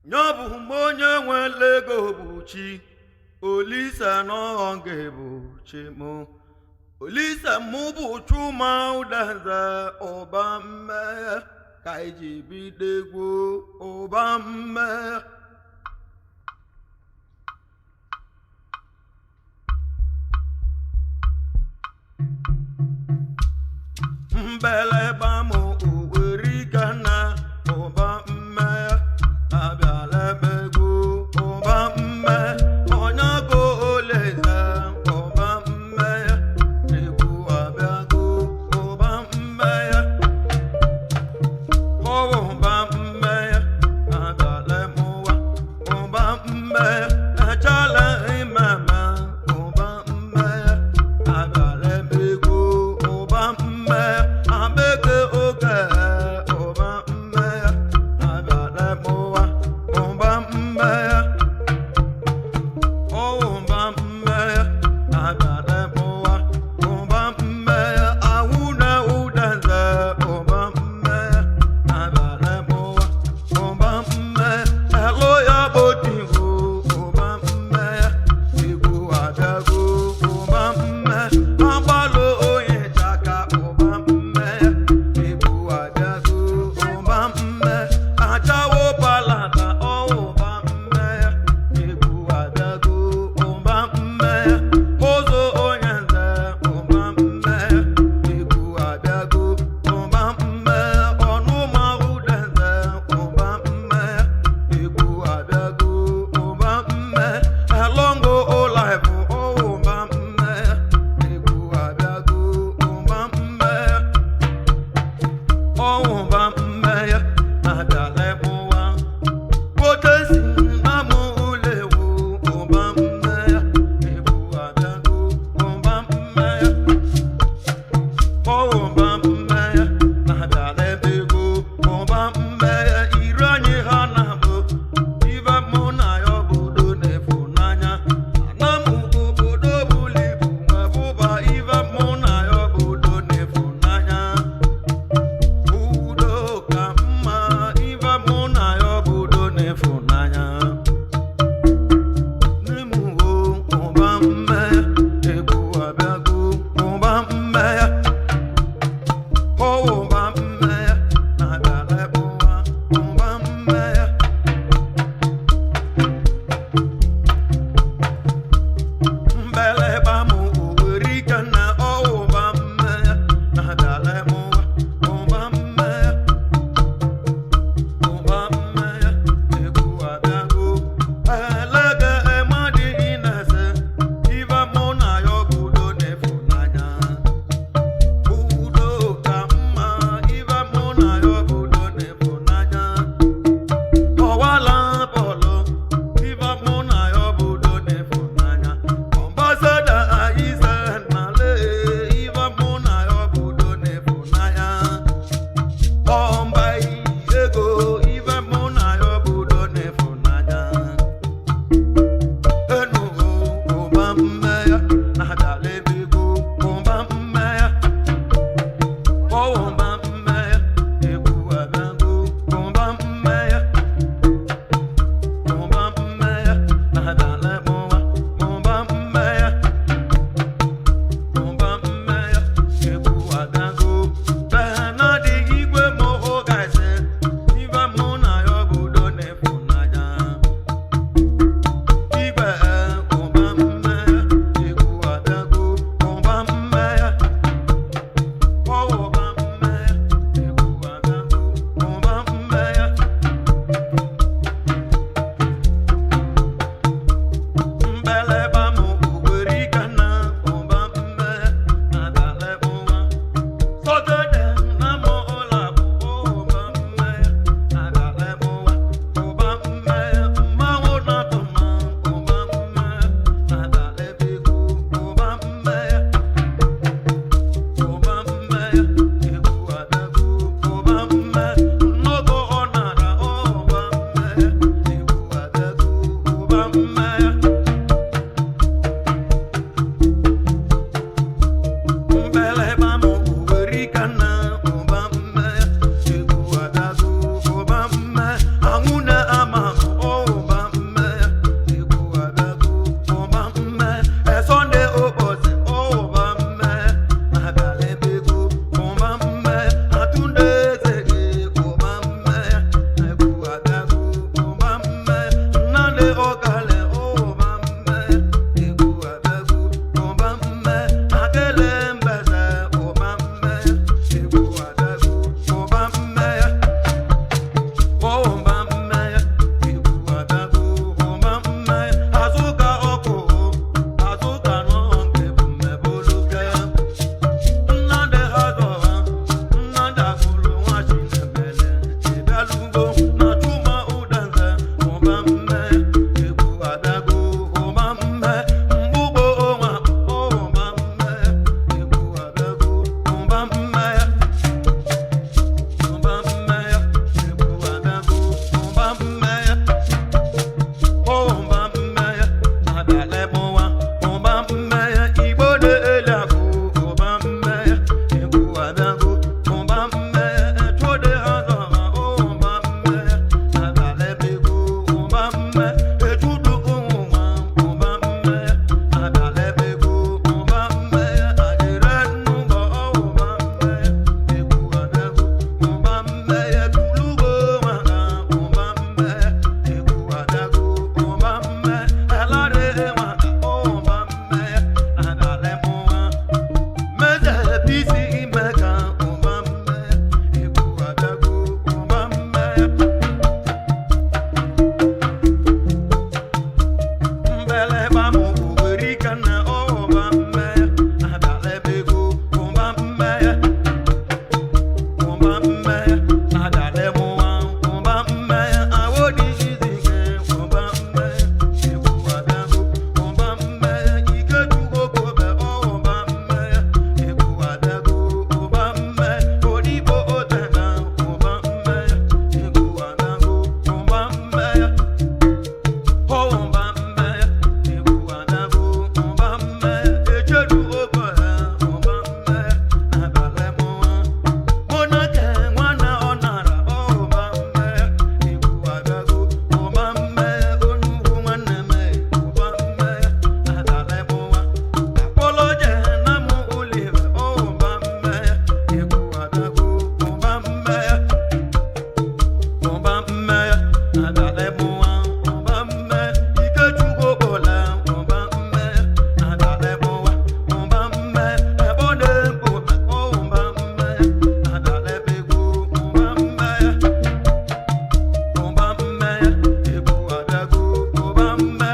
Nye bụ mgbe onye nwere ego bụ chi. Olisa n'oge bụ chi mụ. Olisa mụ bụ Chuma Udeze ụba mmeghe ka iji bido egwu ụba mmeghe. Mbeleba m Owerikana ụba mmeghe abịala m egwu ụba mmeghe onye go oleze ụba mmeghe egwu abịago ụba mmeghe ụba mmeghe abịala m ụwa ụba mmeghe achala imeme ụba mmeghe abịala m egwu ụba mmeghe. Abịala mụwa ụba mme Ikechukwu kpọla ụba mme. Abịala mụwa ụba mme ebe ọ na-ekpo ụba mme. Abịala egwu ụba mme, ụba mme egwu abịago ụba mme.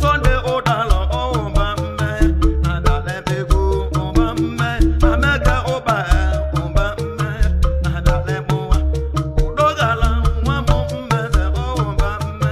Sọnde ụdala ụba mme. Abịala egwu ụba mme. Amaka ụba ụba mme. Abịala mụwa ụdọgala nwa m mmeze ụba mme.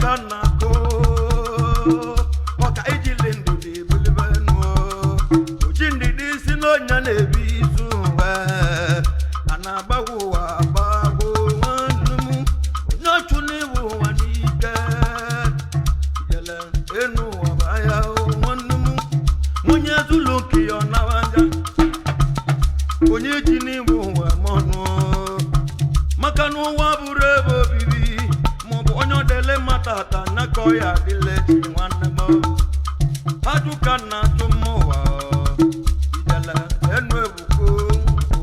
ka na-akụ ọka ijili ndidi bulibe nuo oji ndidi si n'ọnya na-ebi izu ụwa a na-agbagwo ụwa agbagwo nwanne m onye ọchụ n'iwu ụwa n'ike jele enu ụwa baya nwanne m onye zulu nke ya ọ nawaja onye ji n'igwe ụwa mọnụ maka na ụwa bụrụ ebe obibi maọbụ onye ọdele matata nakọ ya adịla echi nwanne m ajụka na atụ m ụwa ijele enu ebuko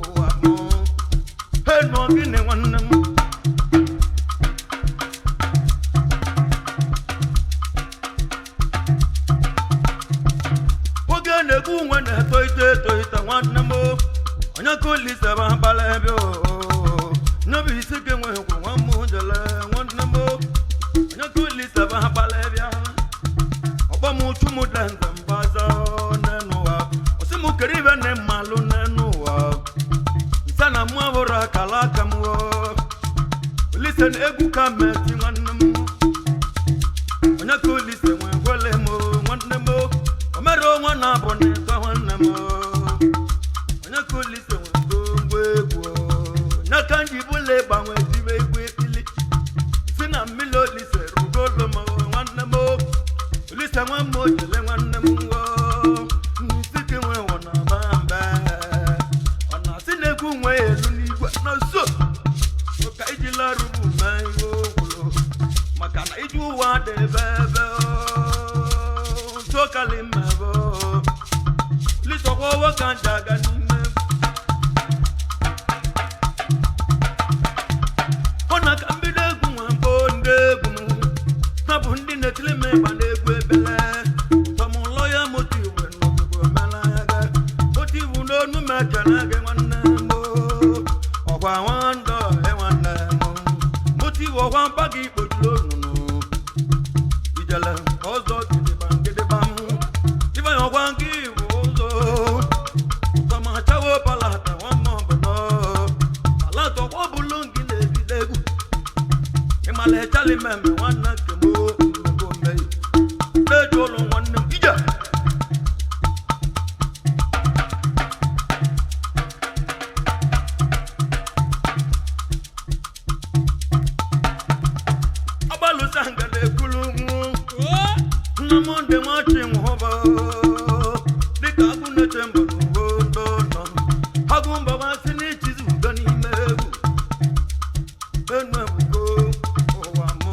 ụwa m enu gịnị nwanne m. Oge na-egbu nwe na-eto ito eto ito nwanne m onye ka oliseba mkpala ebe n'obi isi gị nwekwu nwa m jele nwanne m onye ka oliseba mkpala ebe ọkpọ m chumudenze mbaza n'enu ụwa ọsị m kere ibe na mmalụ n'enu ụwa nsa na mụ abụrụ akala aka m olise na egwu ka meti nwanne m onye ka olise nwe gwele m nwanne m o mere onwe na abụ na ịtọ nwanne m onye ka olise nwe ngwongwo egwu onye ka nji bụla ịgbanwe jibe egwu ekpili si na mmiri olise rugolo m nwanne m olise nwa m ojele nwanne m n'isi gị nwe wọ na ba mbe ọ na-asị na egwu nwe elu n'igwe na so ka iji larụbu mee ihe okwulu maka na iji ụwa dị ebe ebe tokali mmebe lisọkwa ọwọ ka nje aga n'ime ọ na ka mbido egwu nwa mbụ ndị egwu m ha bụ ndị na-etili m ịgba na-egwu ebele tọmụlọ ya moto igwe n'obodo melagha otu iwu n'onu m ekele gị nwanne m ọkwa nwandọ nwanne m moto iwu ọkwa mkpa gị kpojuru onunu ijele ọzọ gidigba gidigba m ifeanyi ọkwa nke iwu ụzọ tọmachawo palata nwamma ọbụla palata ọkwa ọbụlụ gị na-ebido egwu ịmala echali mmemme nwanne nke m mmego mmehie na-eji ụlọ nwanne m ije. Agbalụsa ngada ekwulu nwụ nna m ndị nwachi nwụba dịka agụ na-eche mbụ n'ugbo ndụ nọ agụ mba masị n'ichizi udo n'ime egwu enu ebugo ụwa mụ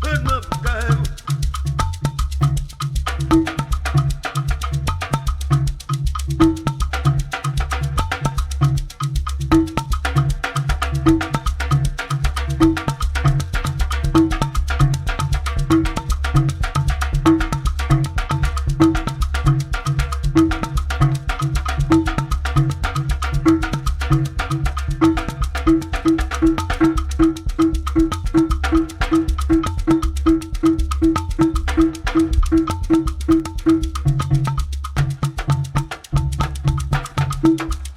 enu ebuka egwu.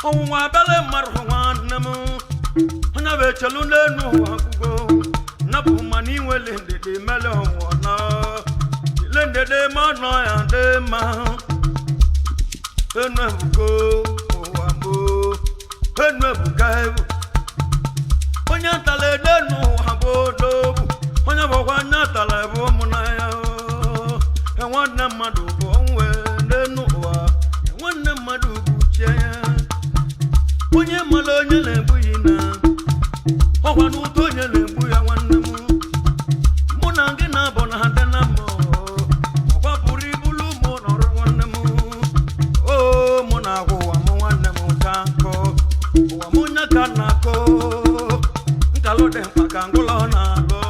Ọnwụnwa abịala mmadụ nwanne m onye bụ echelu n'enu ụwa akwụgo napụ mana inwele ndidi mele ọnwụọ na ile ndidi ma nọ ya dị mma enu ebugo ụwa mbụ enu ebuka ebu onye ntala edenu ụwa bụ odogwu onye bụkwa anya tala ebu ụmụnna ya nwanne mmadụ bụ onwe n'enu ụwa nwanne mmadụ bụ chie ya onye mara onye na-egbu ya na ọkwa n'ụtọ onye na-egbu ya nwanne m mụ na gị na-abụ na adị na mma ọkwa pụrụ ibulu mụ nọrọ nwanne m o mụ na-agwa ụwa m nwanne m ka nkọ ụwa m onye ka na-akọ nkalụ dị mkpa ka ngwụlọ na-alụ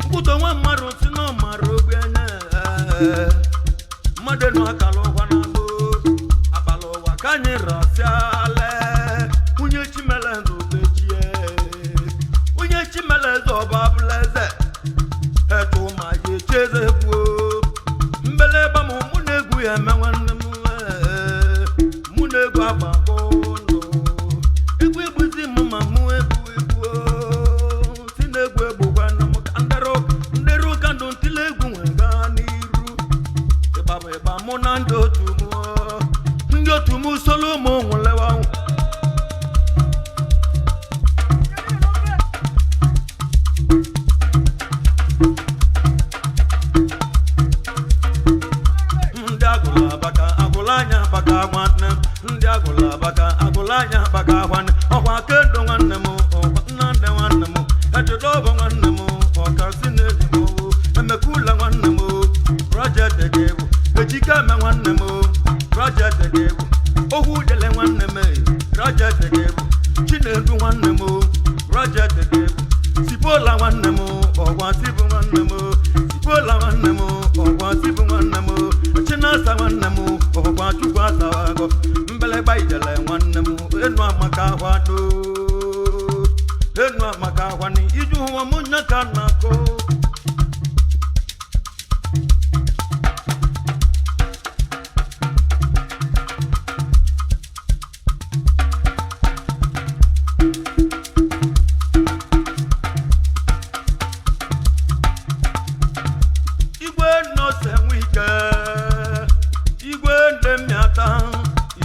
nkwụtọ nwa mmadụ si na ọ mara ogbi anya mmadụ enu akala ụwa na-alụ akpala ụwa ka anyị rọsịala nwunye chimeleze obechie onye chimeleze ọba abụla eze etu ma ya eche eze gwuo mbeleba m mụ na-egwu ya eme nwanne m ee, mụ na-egwu agbakọ ndụ egwu egbuzi m ma mụ egwu egwu si na-egwu egbugwanụ m ka ndịrị Chukwu nwanne m Rajat ga-ebu Ogwu dele nwanne m Rajat ga-ebu Chinedu nwanne m Rajat ga-ebu Sibola nwanne m ọgwa Sibu nwanne m Sibola nwanne m ọgwa Sibu nwanne m Chinasa nwanne m ọgwa Chukwu asawago Mbelegba ijele nwanne m enu amaka ahwado enu amaka ahwani iju ụwa m nya ka na-akụ. Igwe nnọse nwe ike igwe ndị mmịata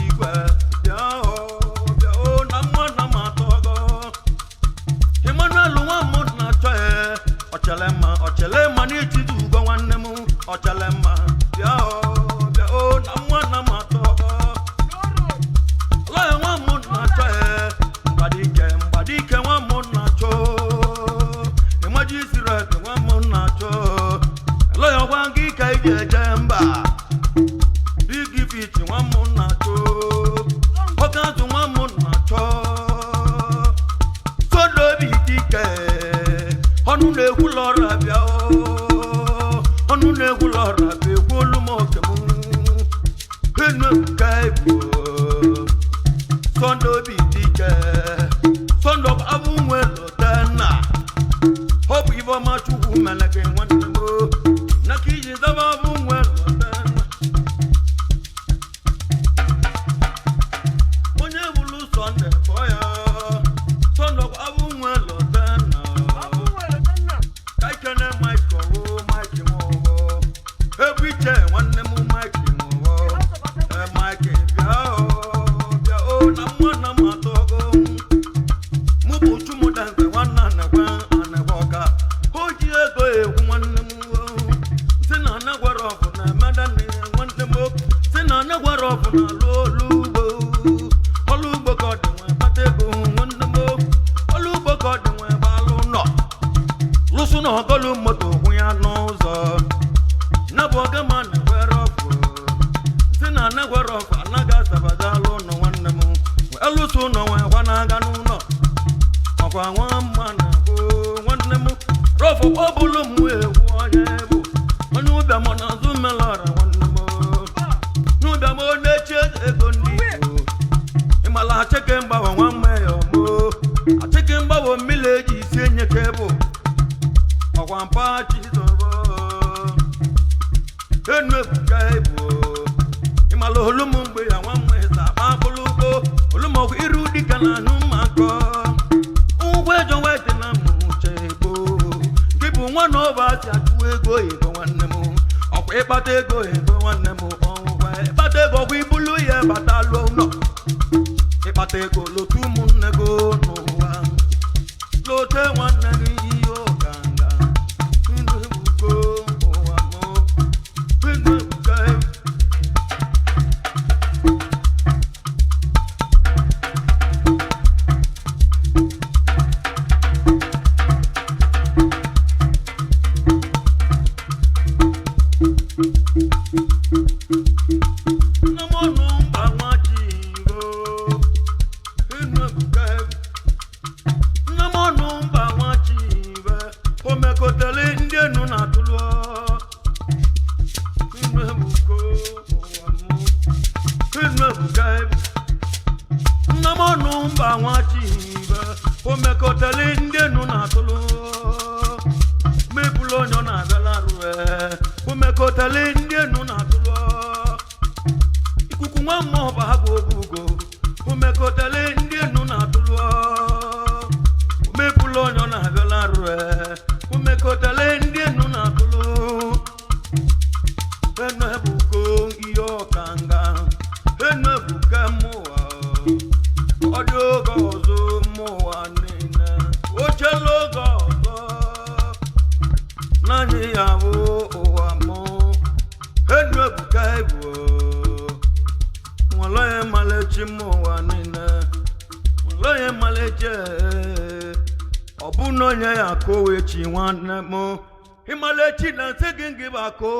igwe bịa o bịa o na nwa na m atọgo Emmanuel nwa m na-achọ e ọchele mma ọchele mma n'etiti ugo nwanne m ọchele mma bịa o bịa o na nwa na m atọgo Ọlọya nwa m na-achọ e mgbadike mgbadike nwa m na-achọ ịmaji sirep nwa m na-achọ Ọlọya gwa gị ka ị ga-eje mba Big Fish nwa m na-achọ Ọkazụ nwa m na-achọ Sodobi dike ọnụ na-ekwu lọra bịa o ọnụ na-ekwu lọra bịa ekwu olu m oke m enu ebuka ebu Sunday obi dike Sunday abụ nwe lotenna ọ bụ Ifeọma Chukwu mere gị nwanne m o na ka iji zaba abụ nwe lotenna onye bụrụ Sunday kpọọ ya Sunday abụ nwe lotenna ka ikene Mike ọwụ Mike nwụọ ebu iche nwanne m Mike nwụọ. Mike bịa o bịa o na nwa na m atọgo mụ bụ Chumudenze nwanne anekwe anekwe ọka o ji ego egwu nwanne m o. Si na anegwere ọgụ na emedani nwanne m o. Si na anegwere ọgụ na alụ olu ugbo ọlụ ugbo ka ọ dị nwe kpata ego nwanne m o. Ọlụ ugbo ka ọ dị nwe gbalụ nọ lụsụ na ọgọlụ moto hụ ya n'ụzọ na bụ ọga ma na-egwere ọgụ si na anagwere ọgụ anaghị asabadalụ ụlọ nwanne m elụsụ ụlọ nwe gwa na-aga n'ụlọ ọkwa nwa mma na-ekwu nwanne m rọfụ ọ bụlụ m egwu onye bụ onye ụbịam na azụ melọra nwanne m n'ụbịam na-echi ego ndị Igbo ịmala acheke mgbawa nwa mma ya ọmụ acheke mgbawa mmiri eji isi enye ka bụ ọkwa mpa chizọrọ enu ebuka ebu ịmala olu m mgbe ya nwa mma ịza akpa akpụlụ ugbo olumọgwụ iru dịka na anụ mma nkọ ụgwọ ejọ wetị na mụ uche egbo gị bụ nwa na ọba si achụ ego ego nwanne m ọkwa ịkpata ego ego nwanne m ọnwụkwa ịkpata ego ọkwa ibulu ya bata lụọ ụlọ ịkpata ego lotu ụmụnne gị n'ụwa lote nwanne gị ihe ụkanga ndụ ebuko ụwa mụ ndụ ebuka. Nne m ọnụ mba nwa Chingo, enu ebuka. Nne m ọnụ mba nwa Chibe, o mekọtele ndị enu na-atụlụ enu ebuka ụwa mụ, enu ebuka. Nne m ọnụ mba nwa Chibe, o mekọtele ndị enu na-atụlụ mebulu onye ọ na-abịala rue o mekọtele ndị enu na-atụlụ ikuku nwa mmụọ bụ agụ obugo omekọtele ndị enu na-atụlụ omepụlụ onye ọ na-abịala rue omekọtele ndị enu na-atụlụ enu ebuko ihe ọkanga enu ebuka mmụọ ọ dị oge ọzọ mmụọ niile ochela oge ọzọ naanị ya bụ ụwa mụ enu ebuka ebu nwere malechi ụwa niile nwere malechi ọ bụ na onye ya akụ echi nwanne m ịmalechi na nsị gị ngị bụ akụ.